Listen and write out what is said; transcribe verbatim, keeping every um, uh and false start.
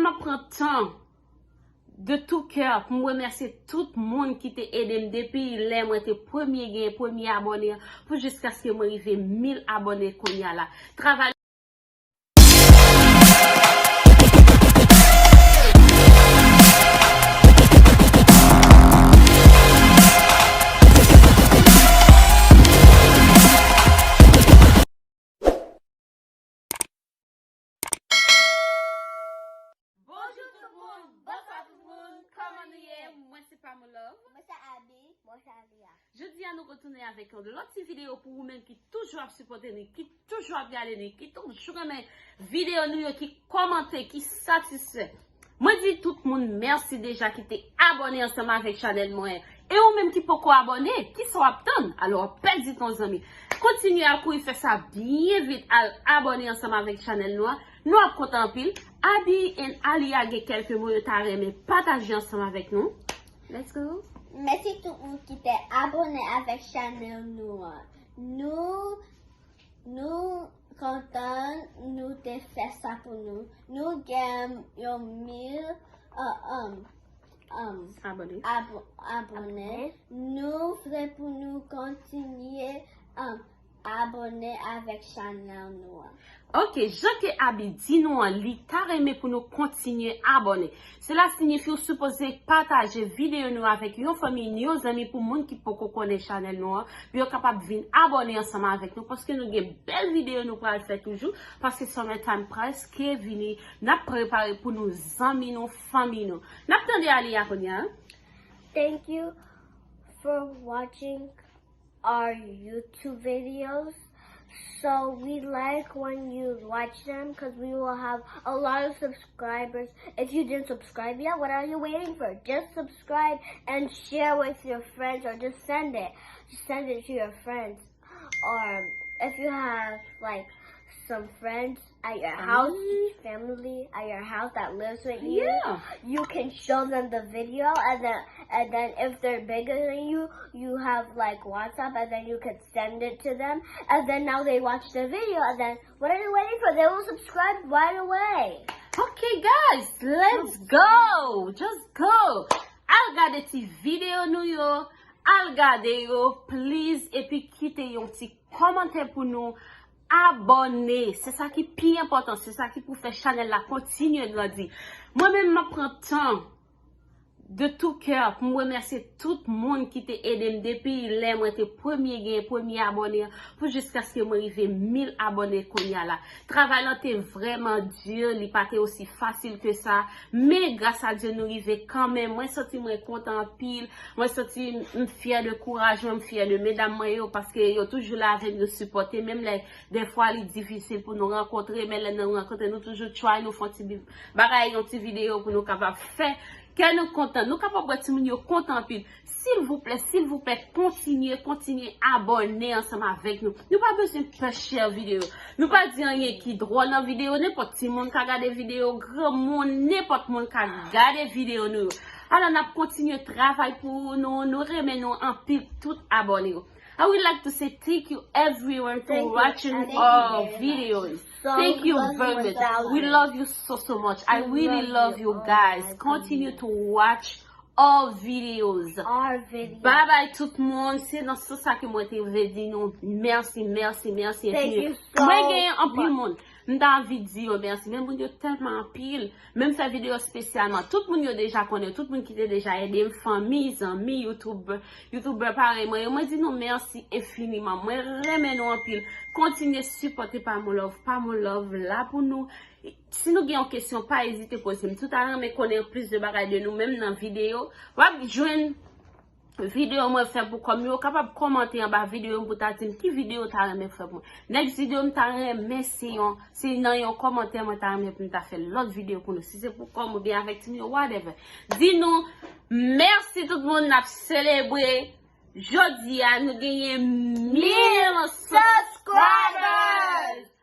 Mwen pran tan de tou kè pou m remèsye tout moun ki te ede m depi lè mwen te premye gen premye abòne an, pou jiskaske mwen rive mil abòne kounye a la. Travay Bonjou tout moun, bonswa tout moun, kòman nou ye? Mwen se Pamou Love. Mwen se Abby. Mwen se Alia. Jodi a nou retounen avèk yon lòt ti videyo pou ou menm ki toujou ap sipòte nou, ki toujou ap gade nou, ki toujou renmen videyo nou yo, ki kòmante, ki satisfè. Mwen di tout moun mèsi deja ki te abòne ansanm avèk chanèl mwen. E ou menm ki poko abòne, kisa w ap tann? Alò, pèdi tan zanmi. Kontinye al kouri fè sa byen vit, al abòne ansanm avèk chanèl nou an. Nou ap kontan anpil. Abby and Alia gen kèlke mo yo ta renmen pataje ansanm avèk nou. Let's go. Mèsi tout moun ki te abòne avèk chanèl nou an. Nou, nou kontan nou te fè sa pou nou. Nou gen yon mil, uh, um, um, Abòne. abo-, abòne. Abòne. Nou vle pou nou kontinye, um, abòne avèk chanèl nou an. Ok, jan ke Abby di nou an, li ta renmen pou nou kontinye abòne. Sela siyifi ou sipoze pataje videyo nou avèk yon fanmi, yon zanmi pou moun ki poko konnen chanèl nou an, pou yo kapab vin abòne ansanm avèk nou, paske nou gen bèl videyo nou pral fè toujou, paske summertime prèske vini, n ap prepare pou nou zanmi nou, fanmi nou. N ap tande Alia kounye a. Thank you for watching our YouTube videos. So we like when you watch them because we will have a lot of subscribers. If you didn't subscribe yet, what are you waiting for? Just subscribe and share with your friends, or just send it. Just send it to your friends. Or if you have, like, some friends at your house, family at your house that lives with you, yeah, you can show them the video, and then, and then if they're bigger than you, you have, like, WhatsApp, and then you can send it to them, and then now they watch the video, and then what are you waiting for? They will subscribe right away. Okay, guys, let's go. Just go. Al gade ti videyo nou yo. Al gade yo, please, epi kite yon ti kòmantè pou nou. Abòne, se sa ki pi enpòtan, se sa ki pou fè chanèl la kontinye grandi. Mwen menm, m ap pran tan de tou kè pou m remèsye tout moun ki te ede m depi lè mwen te premye gen premye abòne an, pou jiskaske mwen rive mil abòne kounye a la. Travay lan te vrèman di, li pa te osi fasil ke sa, men gras a Dye nou rive kanmenm. Mwen santi mwen kontan anpil, mwen santi m fyè de kouraj mwen, m fyè de medam mwen yo, paske yo toujou la avè m, yo sipòte, menm lè dèfwa li difisil pou nou rankontre, men lè nou rankontre, nou toujou try, nou fè yon ti bi-, bagay, yon ti videyo pou nou kapab fè kè nou kontan, nou kapab wè timoun yo kontan anpil. Silvouplè, silvouplè, kontinye, kontinye abòne ansanm avèk nou. Nou pa bezwen pè share videyo. Nou pa di anyen ki dwòl nan videyo. Nenpòt timoun ka gade videyo, granmoun, nenpòt moun ka gade videyo nou yo. Alò, n ap kontinye travay pou nou. Nou renmen nou anpil, tout abòne yo. I would like to say thank you everyone for watching our videos. Thank you very much. We love you so, so much. I really love you guys. Continue to watch our videos. Bye bye tout moun. Se nan sans sa ke mwen te vle di nou mèsi, mèsi, mèsi enfini. Mwen gen anpil moun. M ta anvi di yo mèsi, men moun yo tèlman anpil. Men m fè videyo espesyalman. Tout moun yo deja konnen, tout moun ki te deja ede m, fanmi, zanmi, youtube, youtubè parèy mwen yo. Mwen di nou mèsi enfiniman. Mwen renmen nou anpil. Kontinye sipòte Pamou Love. Pamou Love la pou nou. Si nou gen yon kesyon, pa ezite poze m. Si w ta renmen konnen plis de bagay de nou menm nan videyo, w ap jwenn videyo mwen fè pou kòm yo, ou kapab kòmante anba videyo m pou ta di m ki videyo w ta renmen fè pou mwen. Next videyo m ta renmen se yon, se nan yon kòmantè mwen ta renmen pou m ta fè lòt videyo pou nou. Si se pou kòm oubyen avèk timoun yo, whatever. Di nou mèsi tout moun, n ap selebre. Jodi a nou genyen mil subscribers.